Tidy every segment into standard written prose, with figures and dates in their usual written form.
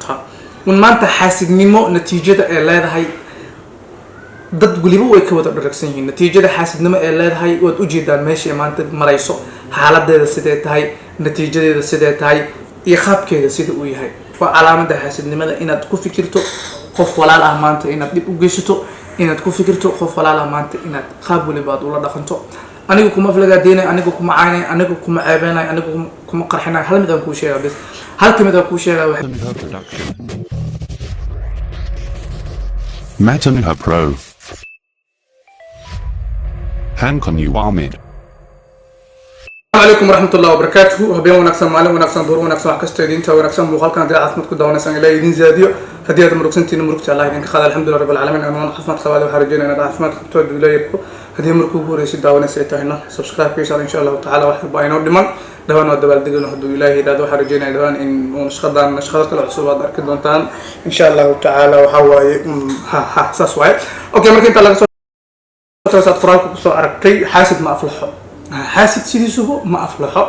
Doontaa un maanta xaasidnimo natiijada ay leedahay, dad weliba way ka wada dharagsan yihiin natiijada xaasidnimo ee leedahay. Waad ujeedaan meesha ay maanta marayso, xaaladeeda sidee tahay, natiijadeeda sidee tahay iyo qaabkeeda sida uu yahay. Waa calaamada xaasidnimada inaad ku fikirto qof walaal ah maanta inaad dhib u geysato, inaad ku fikirto qof walaal ah maanta inaad qaab weliba aad ula dhaqanto. Anigu kuma aflagaadeynay, anigu kuma caynay, anigu kuma ceebeynay, anigu kuma qarxinay. Hal mid aan kuu sheegaa bes, halka mid aan kuu sheegaa waxa Matanuha Production. Matanuha Pro. Hankon Ahmed. Alaykum waraxmat ullahi wabarakaatuhu. Habeen wanaagsan, maalin wanaagsan, duur wanaagsan, wax kastoo idinta wanaagsan. Muuqaalkan haddii caafimaad ku daawanaysaan, Ilaah idin zaadiyo. Haddii aad murugsantiina, murugta Allah idinka qaada. Alxamdulillah rabbil caalamiin. Anoo caafimaad qabaada, waxaan rajeynaya inaad caafimaad qabto hadduu Ilaah yarko. Haddii markuu ugu horreysay daawanaysa ay tahayna, subscribe ka insha Allahu tacaala. Wax walba aynoo dhiman, dhawaan waa dabaaldegano hadduu Ilaah yidhahdo. Waxaan rajeynaya dhawaan in uun shaqadan shaqada kale cusub aad arki doontaan insha Allahu tacaala. Waxaa waaye ha ha saas waaye. Okay, marka intaa laga soo aad qoraalka kusoo aragtay, xaasid ma aflaxo, xaasid sidiisuba ma aflaxo.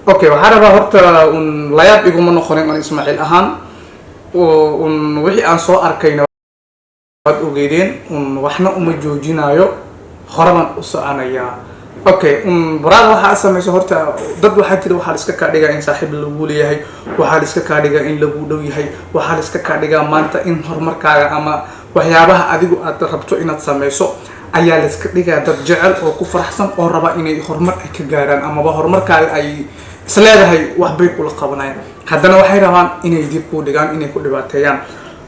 Okay, waxaa rabaa horta un layaab iguma noqonin an Ismaaciil ahaan oo un wixii aan soo arkayna waad ogeydeen. Un waxna uma joojinayo, horaban u soconayaa. Okay, un baraada waxaa samayso horta, dad waxaa jira waxaa la iska kaa dhigaa in saaxiib lagu leeyahay, waxaa la iska kaa dhigaa in lagu dhow yahay, waxaa la iska kaa dhigaa maanta in horumarkaaga ama waxyaabaha adigu aad rabto inaad sameyso ayaa la iska dhigaa dad jecel oo ku faraxsan oo raba inay horumar ay ka gaaraan, amaba horumarkaaga ay isleedahay waxbay kula qabanayaan. Haddana waxay rabaan inay dib kuu dhigaan, inay ku dhibaateeyaan.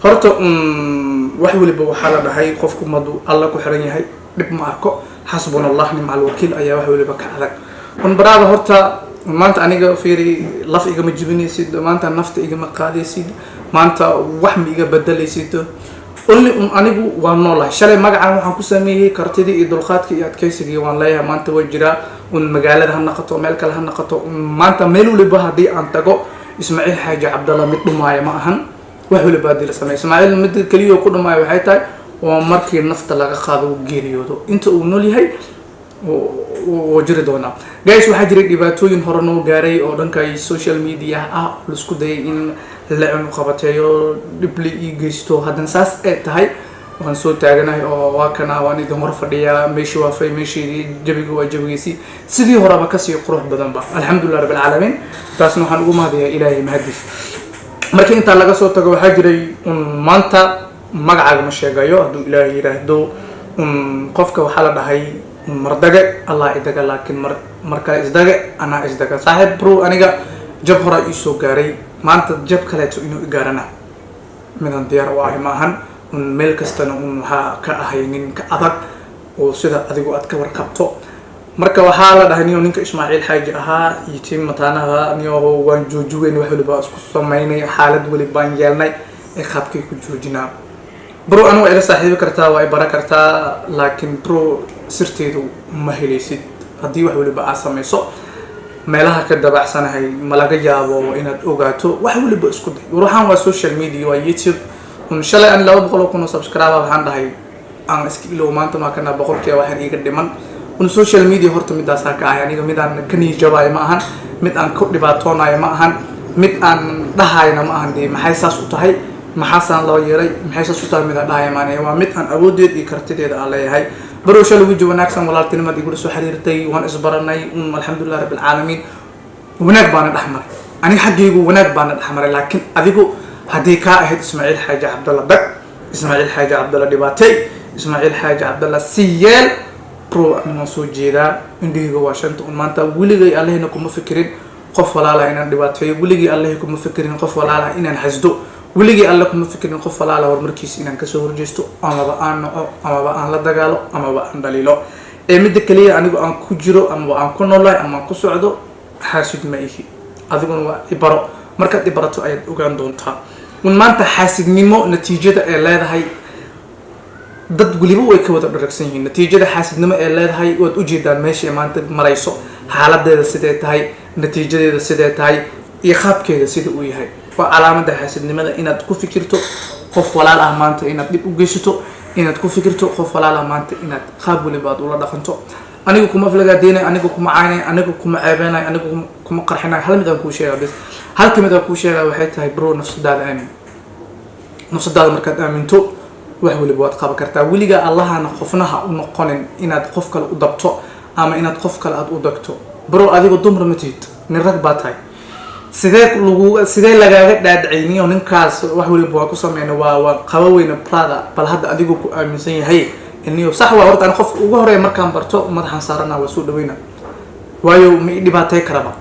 Horta un wax weliba waxaa la dhahay qofku maduu Alla ku xiran yahay dhib ma arko. Xasbuna Allah nicma alwakiil ayaa wax weliba ka adag. Un baraada horta maanta aniga fiiri, laf igama jibinaysid maanta, nafta igama qaadaysid maanta, wax ma iga bedelaysid. Only un anigu waan noolahay. Shalay magacan waxaan ku sameeyey kartidii iyo dulqaadkii iyo adkaysigii waan leeyahay. Maanta way jiraa un magaalada ha naqato, meel kale ha naqato, un maanta meel waliba haddii aan tago, Ismaaciil Xaaji Cabdalla mid dhumaaya ma ahan. Wax waliba haddii la sameeyo, Ismaaciil mid keliya ku dhumaayo waxay tahay waa markii nafta laga qaado, uu geeriyoodo. Inta uu nool yahay wuu jiri doonaa. Guys, waxaa jiray dhibaatooyin hore noo gaaray oo dhanka social media ah, laisku dayay in la cunuqabateeyo, dhib la ii geysto. Haddana saas ay tahay waan soo taaganahay oo waa kana, waan idin hor fadhiyaa. Meeshii waafay meesheedii, jabiga waa jabigiisii, sidii horeba kasii qurux badanba. Alxamdulilah rabbil caalamiin, taasna waxaan ugu mahadayaa Ilaahay mahadiis. Markii intaa laga soo tago, waxaa jiray un maanta magacaaga ma sheegayo hadduu Ilaahay yidhaahdo. Un qofka waxaa la dhahay mardage Allah idaga, laakiin mar mar kale isdage anaa isdaga. Saaxiib bro, aniga jab horaa iisoo gaaray, maanta jab kaleeto inuu igaarana midaan diyaar u ahay ma ahan. Un meel kastana un waxaa ka ahay nin ka adag oo sida adigu aad ka warqabto. Marka waxaa la dhahay niyo ninka Ismaaciil Xaaji ahaa iyo tiim mataanaha, niyo waan joojiweyn, wax waliba isku samaynay, xaalad weli baan yeelnay ee qaabkay ku joojinaa. Bro, anigu waa ila saaxiibi kartaa, waa i baran kartaa, laakiin bro, sirteedu ma helaysid. Haddii wax waliba aad samayso, meelaha ka dabacsanahay ma laga yaabo inaad ogaato. Wax waliba isku day. Waxaan waa social media, waa YouTube. Un shalay an 200,000 oo subscribe waxaan dhahay aan iska ilow. Maanta maa kana 100-kiiba waxaan iiga dhiman. Un social media horta midaasaa ka ahay. Aniga mid aan ka niijabayo ma ahan, mid aan ku dhibaatoonayo ma ahan, mid aan dhahayna ma ahan dee maxay saas u tahay, maxaasaan loo yeelay, maxay saas u tahay, mid aan dhahaya maanaya. Waa mid aan awoodeed iyo kartideeda aan leeyahay. Bro, shalay weji wanaagsan walaaltinimaad igula soo xiriirtay, waan isbaranay. Un alxamdulilah rabbil caalamiin, wanaag baana dhex maray. Aniga xaggaygu wanaag baana dhex maray, laakiin adigu haddii kaa ahayd Ismaaciil Xaaji Cabdalla dag, Ismaaciil Xaaji Cabdalla dhibaatay, Ismaaciil Xaaji Cabdalla si yeel, bro, ani waan soo jeedaa, indhahayga waa shanta. Un maanta weligay Allahina kuma fikirin qof walaalaha inaan dhibaateeyo, weligii Allahi kuma fikirin qof walaalaha inaan xasdo, weligii Alle kuma fikirin qof walaala horumarkiisa inaan kasoo horjeesto, amaba aan naco, amaba aan la dagaalo, amaba aan dhaliilo. Ee midda kaliya anigu aan ku jiro amaba aan ku noolahay ama aan ku socdo, xaasid ma ihi. Adiguna waa ibaro, markaad ibarato ayaad ogaan doontaa. Un maanta xaasidnimo natiijada ay leedahay, dad weliba way ka wada dharagsan yihiin natiijada xaasidnimo ee leedahay. Waad ujeedaan meesha ay maanta marayso, xaaladeeda sidee tahay, natiijadeeda sidee tahay iyo qaabkeeda sida uu yahay. Waa calaamada xaasidnimada inaad ku fikirto qof walaal ah maanta inaad dhib u geysato, inaad ku fikirto qof walaal ah maanta inaad qaab weliba aad ula dhaqanto. Anigu kuma aflagaadeynay, anigu kuma caynay, anigu kuma ceebeynay, anigu kuma qarxinay. Hal mid aan kuu sheegaa bes, halka mid aan kuu sheegaa waxay tahay, bro, nafsadaada aamin. Nafsadaada markaad aaminto, wax waliba waad qaban kartaa. Weligaa Allahana qofnaha u noqonin inaad qof kale u dabto ama inaad qof kale aad u dagto. Bro, adigo dumar ma tihid, nin rag baa tahay. Sidee lagu, sidee lagaaga dhaadhiciniyo ninkaas wax waliba waa ku sameyna, waa qaba weyne, brother? Bal hadda adigoo ku aaminsan yahay iniyo sax waa. Horta ani qofka ugu horeeya markaan barto madaxaan saarana, waa soo dhaweyna, waayo ma i dhibaatay karaba.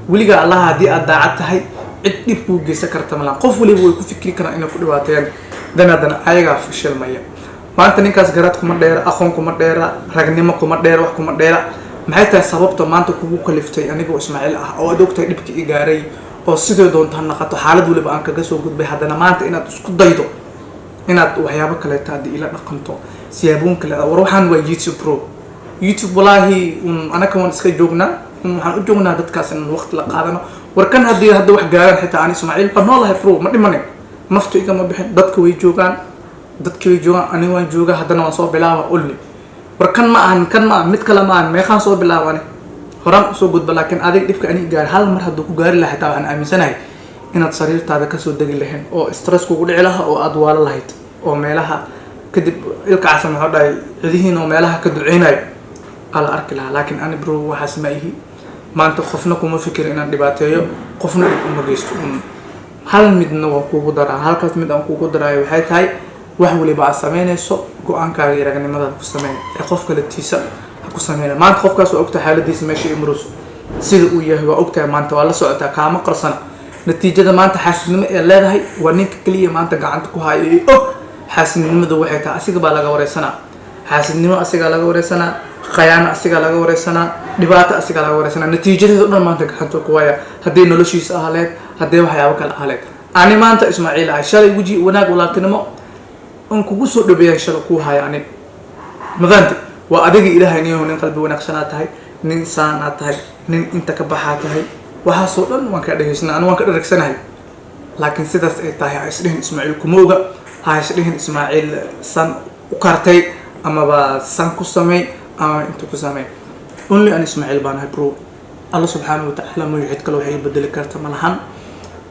Weligaa Allaha haddii aad daacad tahay, cid dhib kuu geysan karta malaan. Qof waliba way ku fikri karaan inay ku dhibaateeyaan, dan haddana ayagaa fashilmaya. Maanta ninkaas garaad kuma dheera, aqoon kuma dheera, ragnimo kuma dheera, wax kuma dheera. Maxay tahay sababta maanta kugu kaliftay, anigoo Ismaaciil ah oo aad ogtahay dhibka i gaaray oo sidoo doonta ha naqato, xaalad waliba aan kaga soo gudbay, haddana maanta inaad isku daydo inaad waxyaabo kaleeto haddii ila dhaqanto, siyaaboon kale? War waxaan waa YouTube, bro. YouTube walaahi un anaka waan iska joognaa un, waxaan u joognaa dadkaas in waqti la qaadano. War kan haddii hadda wax gaaraan, xitaa ani Ismaaciil baa noolahay, bro, ma dhimanin, naftu igama bixin. Dadka way joogaan, dadka way joogaan, aniga waan joogaa, haddana waan soo bilaaba only. War kan ma ahan, kan ma ahan, mid kale ma ahan, meeqaan soo bilaabani, horaan usoo gudba. Laakiin adig dhibka ani gaari hal mar hadduu ku gaari lahaa, xitaa waxaan aaminsanahay inaad sariirtaada kasoo degi lahayn oo stress kugu dhici lahaa oo aada waalo lahayd oo meelaha kadib ilka casan waxaa dhahay cidihiin oo meelaha ka duceynayo ala arki lahaa. Laakiin ani, bro, waxaas ma ihi. Maanta qofna kuma fikir inaan dhibaateeyo, qofna dhib uma geysto. Un hal midna waan kugu daraa, halkaas mid aan kugu daraayo waxay tahay: wax waliba aad sameynayso, go-aankaaga iyo ragnimadaada ku sameey ee qof kale tiisa ha ku sameyna. Maanta qofkaas waa ogtahay xaaladiisa, meesha imrus sida uu yahay waa ogtahay, maanta waa la socotaa, kaama qarsana. Natiijada maanta xaasidnimo ee leedahay waa ninka keliya maanta gacanta ku haya ee og xaasidnimadu waxay tahay. Asiga baa laga wareysanaa xaasidnimo, asigaa laga wareysanaa khayaano, asigaa laga wareysanaa dhibaato, asigaa laga wareysanaa. Natiijadeeda o dhan maanta gacanta ku haya, hadday noloshiisa ahaleed, hadday waxyaabo kale ahaleed. Ani maanta Ismaaciil ahay, shalay weji wanaag walaaltinimo on kugu soo dhaweeyaan shalay kuu haya ani, mafahanti? Waa adiga Ilaahay niyahu nin qalbi wanaagsanaa tahay, nin saanaa tahay, nin inta ka baxaa tahay. Waxaasoo dhan waan ka dhegaysana, ani waan ka dharagsanahay. Laakiin sidaas ay tahay, ha isdhihin Ismaaciil kuma oga, ha isdhihin Ismaaciil san u kartay amaba san ku sameey ama inta ku sameey. Only an Ismaaciil baan ahay, bro. Alla subxaanahu watacaala mayo cid kale waxay i bedeli karta ma lahan.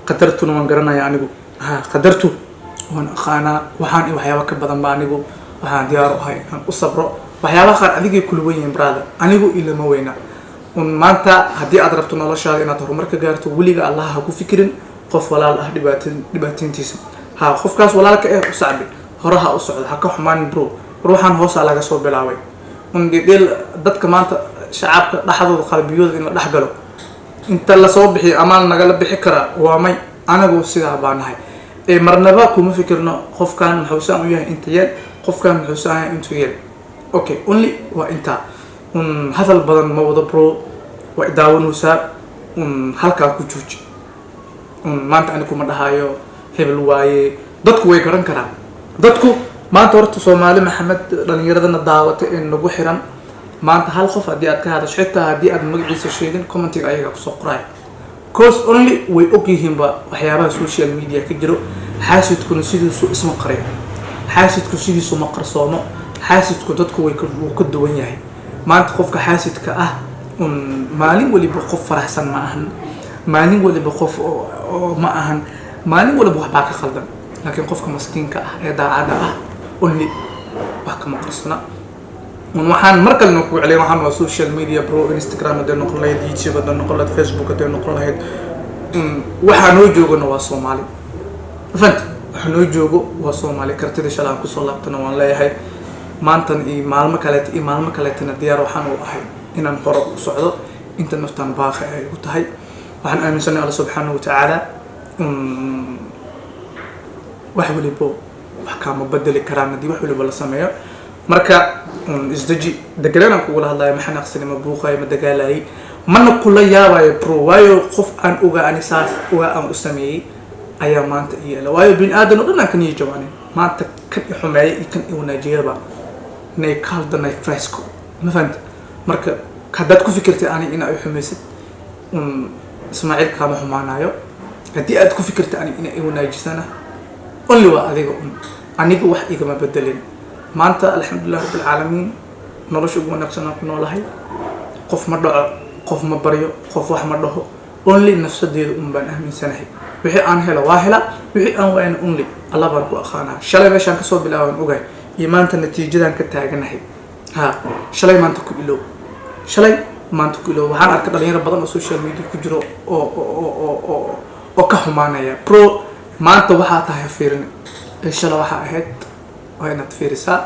Qadartuna waan garanaya anigu, ha, qadartu waan aqaanaa. Waxaan iyo waxyaaba ka badan ba anigu waxaan diyaar u ahay inaan u sabro. Waxyaabaha qaar adigay kula wen yihiin, brother, anigu ilama weyna. Un maanta haddii aad rabto noloshaada inaad horumar ka gaarto, weliga Allah ha ku fikirin qof walaal ah dhibaatayntiisa. Ha qofkaas walaalka eh u sacbi, hore ha u socdo, ha ka xumaanin, bro. Ruuxan hoosaa laga soo bilaabay. Un dhidheel dadka maanta shacabka dhexdooda qalbiyooda in la dhex galo, inta lasoo bixiyo amaan nagala bixi karaa waa may. Anagu sidaa baa nahay ee marnaba kuma fikirno qofkan muxuu saan u yahay, inta yeel, qofkan muxuu saan yahay, intuu yeel. Okay, only waa intaa un, hadal badan ma wado, bro. Waa idaawanaysaa un, halkaa ku jooji un. Maanta ani kuma dhahayo hebel waaye, dadku way garan karaan. Dadku maanta horta Soomaali Maxamed, dhalinyaradana daawata ee nagu xiran, maanta hal qof haddii aad ka hadasho, xitaa haddii aad magaciisa sheegin, commentiga ayagaa kusoo qoraya, cause only way og yihiinba waxyaabaha social media ka jiro. Xaasidkuna sidiisu isma qariyo, xaasidku sidiisu ma qarsoomo, xaasidku dadku way wuu ka duwan yahay. Maanta qofka xaasidka ah un maalin waliba qof faraxsan ma ahan, maalin waliba qof oo ma ahan, maalin waliba waxbaa ka khaldan. Laakiin qofka maskiinka ah ee daacadda ah only wax kama qarsana. Un waxaan mar kalena kugu celiyay, waxaan waa social media, bro. Instagram hadday noqon lahayd, YouTube hadday noqon lahayd, Facebook hadday noqon lahayd, waxaa noo joogana waa Soomaali, fahant? Waxa noo joogo waa Soomaali. Kartida shalay aan kusoo laabtana waan leeyahay, maantan iyo maalmo kaleeta iyo maalmo kaleetana diyaar waxaan u ahay inaan hore u socdo inta naftaan baaqi ay igu tahay. Waxaan aaminsanay Alla subxaanahu watacaala wax walibo wax kaama bedeli karaan haddii wax waliba la sameeyo. Marka un isdeji, deganaan kugula hadlayo, ma xanaaqsani, ma buuqayo, ma dagaalayay, mana kula yaabayo, bro. Waayo qof aan ogaa ani saas ogaa aan u sameeyey ayaa maanta i yeela. Waayo bini aadan oo dhan aan ka niyi jabaanin, maanta kan i xumeeya iyo kan i wanaajiyaba nay caldo nay fresco, ma fahamti? Marka haddaad ku fikirtay ani ina i xumaysid, un Ismaaciil kaama xumaanayo. Haddii aad ku fikirtay ani ina i wanaajisana, only waa adiga un, aniga wax igama bedelin. Maanta alxamdulilah rabbilcaalamiin, nolosha ugu wanaagsan aan ku noolahay. Qof ma dhaco, qof ma baryo, qof wax ma dhaho, only nafsadeeda un baan aaminsanahay. Wixii aan helo waa hela, wixii aan waayna only Allah baan ku aqaanaa. Shalay meeshaan kasoo bilaabaan ogahay iyo maanta natiijadan ka taaganahay. Ha, shalay maanta ku ilow, shalay maanta ku ilow. Waxaan arkay dhalinyaro badan oo social media ku jiro oo ka xumaanaya. Bro, maanta waxaa tahay ha fiirin ee shalay waxaa ahayd waa inaad fiirisaa.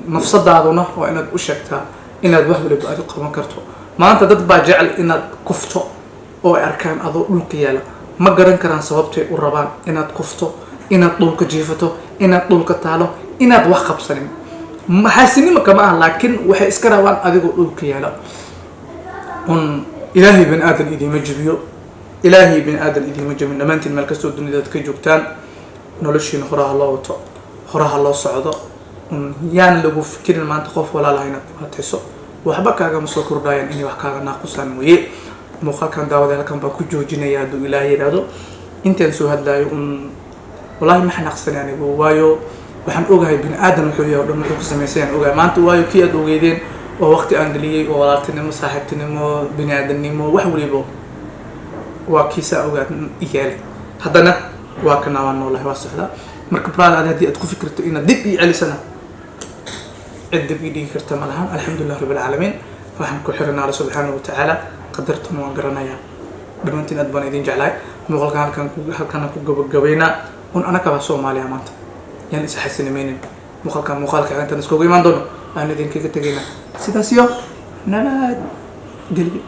Nafsadaaduna waa inaad u sheegtaa inaad wax waliba aad u qaban karto. Maanta dad baa jecel inaad kufto oo ay arkaan adoo dhulka yaala. Ma garan karaan sababtay u rabaan inaad kufto, inaad dhulka jiifato, inaad dhulka taalo, inaad wax qabsanin. Xaasinimo kama ah, laakiin waxay iska rabaan adigoo dhulka yaala un. Ilaahay bani aadan idiima jibiyo, Ilaahay bani aadan idiima jebin. Dhammaantiin meel kastoo dunida aad ka joogtaan, noloshiina horaha loo wato, horaha loo socdo. Un yaan lagu fikirin maanta qof walaalaha inaad dhibaatayso. Waxba kaagama soo kordhayaan, inay wax kaaga naaqusaan mooye. Muuqaalkan, daawada, halkan baan ku joojinaya hadduu Ilaahay yidhaahdo. Intaan soo hadlaayo un, wallahi ma xanaaqsani anigu, waayo waxaan ogahay bini aadan wuxuu yahay o dhan wuxuu ku samaysan yaan ogahay maanta. Waayo kii aad ogeydeen oo waqti aan geliyey oo walaaltinimo, saaxiibtinimo, bini aadamnimo, wax waliba waa kiisaa ogaad yeelay. Haddana waa kana, waan noolahay, waa socdaa. Marka brother, adi haddii aad ku fikirto inaad dib ii celisana, cid dib ii dhigi karta ma lahan. Alxamdulilah rabbi alcaalamiin. Waxaan ku xiranaa Alla subxaanahu watacaala, qadartuna waan garanayaa. Dhammaantiin aad baan idin jeclahay. Muuqaalkan halkaan ku gabagabaynaa un. Anagaba Soomaaliya maanta yaan is xasinimaynin. Muuqaalkan muuqaalka intaan iskugu imaan doono, aan idinkaga tegaynaa sidaas iyo nabad gelyo.